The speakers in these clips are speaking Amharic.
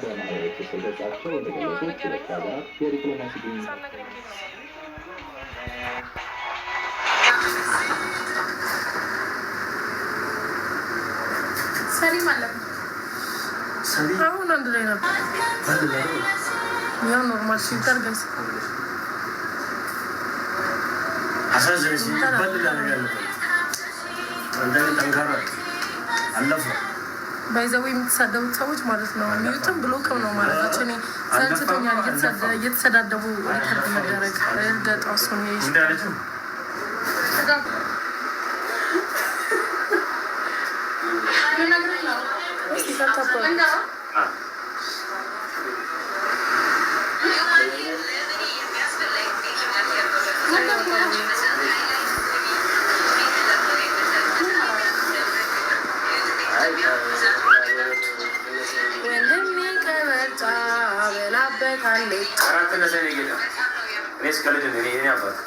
በማህበራዊ ትስስር ገጻቸው እንደገለጹት ሁለቱ ሀገራት የዲፕሎማሲ ግንኙነት ሰሊም አለ። አሁን አንድ ላይ ነበር። ያው normal filter guys። አሳዘነች። ይበል ያደርጋል። አንተ ግን ጠንካራ አለፈ። By the way የምትሳደቡት ሰዎች ማለት ነው mute ም block ም ነው ማለታቸው። እኔ ሰልችቶኛል እየተሰዳደቡ record መደረግ። እርገጣው እሱን። እንዳለችው ወንድሜ ከበርጫ በላበታለች። አራት ነሰ ጌታ እኔ እስከ ልጅ እኔ አባት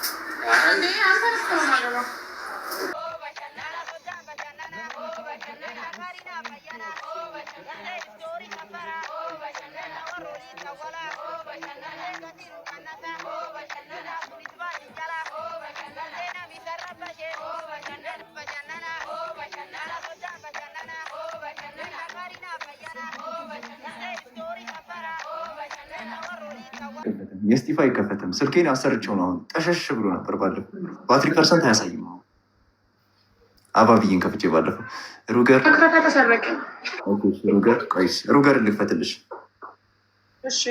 የስቲፋ አይከፈትም። ስልኬን አሰርቼው ነው አሁን ጠሸሽ ብሎ ነበር ባለፈው። ባትሪ percent አያሳይም። አሁን አባብዬን ከፍቼ ባለፈው ሩገር ተሰረቀ። ሩገር ቆይስ ሩገር ልክፈትልሽ። እሺ።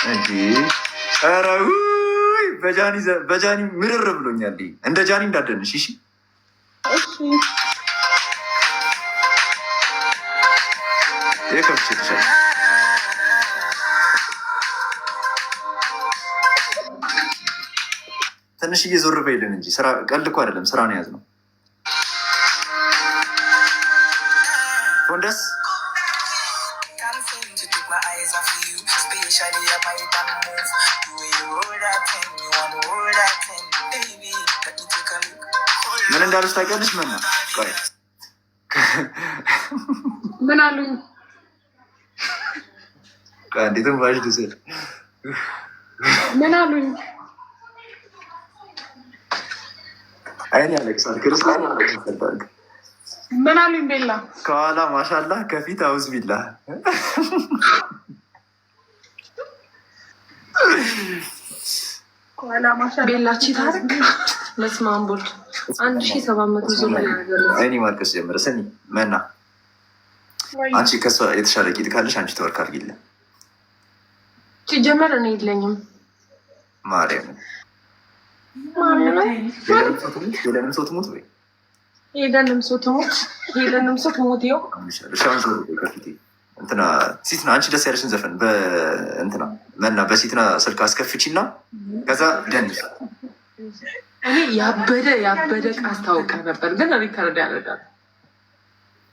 እንዲ ኧረ ውይ፣ በጃኒ ምርር ብሎኛል። እንደ ጃኒ እንዳደንሽ እሺ። ይሄ ከፍቼ ትችላለሽ። ትንሽዬ ዞር በይልን እንጂ ስራ ቀልድ እኮ አይደለም። ስራ ነው የያዝነው። ፎንደስ Can't seem to take my eyes off you. Spatially, I might and move. The way you roll that thing, you wanna roll that thing, baby. Let me take a look. ምን እንዳሉሽ ታውቂያለሽ? ምን ነው ቆይ ምን አሉኝ? ቆይ አንዴ ትንፋሽ ልውሰድ። ምን አሉኝ? አይኔ ያለቅሳል። ክርስቲያን ያለቅሳል። ምን አሉኝ? ቤላ። ከኋላ ማሻላ ከፊት አውዝ ቢላ። ቤላቺ ታሪክ በስመ አብ ወልድ 1700 ዞር። አይኔ ማልቀስ ጀመረ። ስሚ መና፣ አንቺ ከሷ የተሻለ ጌጥ ካለሽ አንቺ ተወርክ አድርጊልን። ሲጀመር እኔ የለኝም። ማርያም ሄለንም ሰው ትሙት ወይ ሄለንም ሰው ትሙት፣ ሄለንም ሰው ትሙት። ይኸው። እሺ፣ አሁን ዞር በይ ከፊቴ። እንትና ሲትና አንቺ ደስ ያለሽን ዘፈን በእንትና መና በሲትና ስልክ አስከፍቺ እና ከዛ ደንስ። እኔ ያበደ ያበደ ዕቃ አስታውቀ ነበር፣ ግን record ያደርጋል።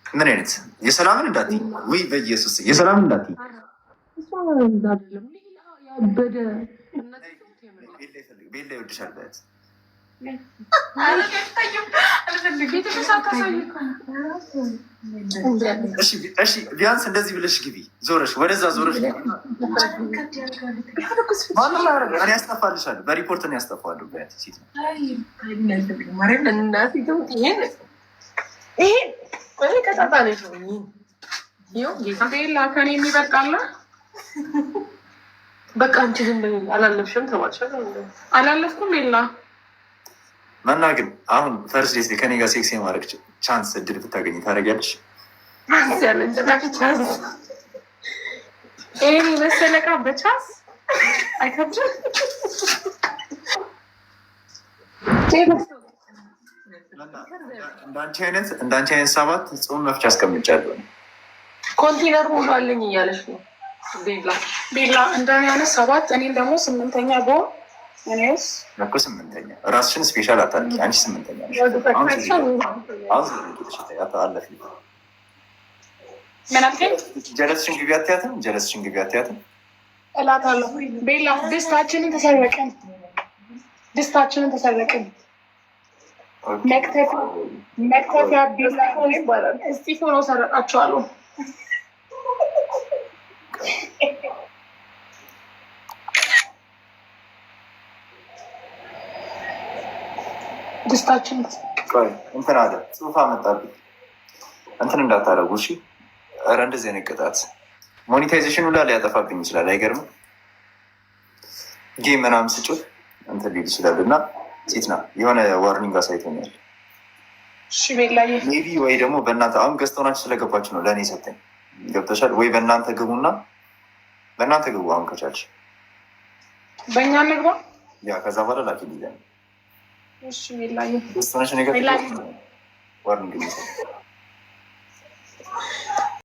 ምን አይነት የሰላምን እንዳትዪ፣ ውይ በኢየሱስ የሰላምን እንዳትዪ። እሷ አይደለም ሌላ ያበደ። ቤላ ይወድሻል በያት። እሺ ቢያንስ እንደዚህ ብለሽ ግቢ፣ ዞረሽ ወደዛ ዞረሽ ግቢ። ማንም አያደርግም። እኔ ያስጠፋልሻለሁ፣ በሪፖርት ነው ያስጠፋዋለሁ። በያት ሴት ነው። እናቴ ትሙት ይሄን ይሄን እኔ ቀጣጣ ነች ነው ይኸው ጌታ። ቤላ ከኔ የሚበልጣለ? በቃ አንቺ ዝም በይ። አላለፍሽም ተባልሽ። አላለፍኩም ቤላ። መና ግን አሁን first date ከኔ ጋር sex የማድረግ chance እድል ብታገኝ ታደርጊያለሽ? Chance። ይሄን የመሰለ ዕቃ በ chance አይከብድም። እንዳንቺ አይነት ሰባት ጾም መፍቻ አስቀምጫለሁ። ኮንቴነር ሙሉ አለኝ እያለች ነው ቤላ። ቤላ እንደኔ አይነት ሰባት እኔን ደግሞ ስምንተኛ በሆን እኔስ እኮ ስምንተኛ ራስሽን special አታድርጊ። አንቺ ስምንተኛ ነሽ። አሁን አለፊ። ምን አልከኝ? ጀለስሽን ግቢ አትያትም? ጀለስሽን ግቢ አትያትም? እላታለሁ። ቤላ ድስታችንን ተሰረቅን፣ ድስታችንን ተሰረቅን። መክተፊያ ቢላ። ይባላል። እስጢፎ ነው ሰረቃቸዋለሁ። ድስታችን እንትን አለ፣ ጽሁፍ አመጣብኝ። እንትን እንዳታረጉ እሺ። ኧረ እንደዚህ አይነት ቅጣት monetization ሁላ ሊያጠፋብኝ ይችላል። አይገርምም? Game ምናምን ስጮት እንትን ሊል ይችላል። እና ሴትና የሆነ warning አሳይቶኛል። እሺ ቤላዬ። Maybe ወይ ደግሞ በእናንተ አሁን ገዝተውናችሁ ስለገባችሁ ነው ለእኔ ሰጠኝ። ገብተሻል ወይ? በእናንተ ግቡና በእናንተ ግቡ አሁን ከቻልሽ። በእኛ እንግባ። Yeah፣ ከዛ በኋላ ላኪ ዲዛይን። እሺ ቤላዬ። ገዝተውናችሁ ነገር ቤላዬ። Warning የሚሰጠኝ።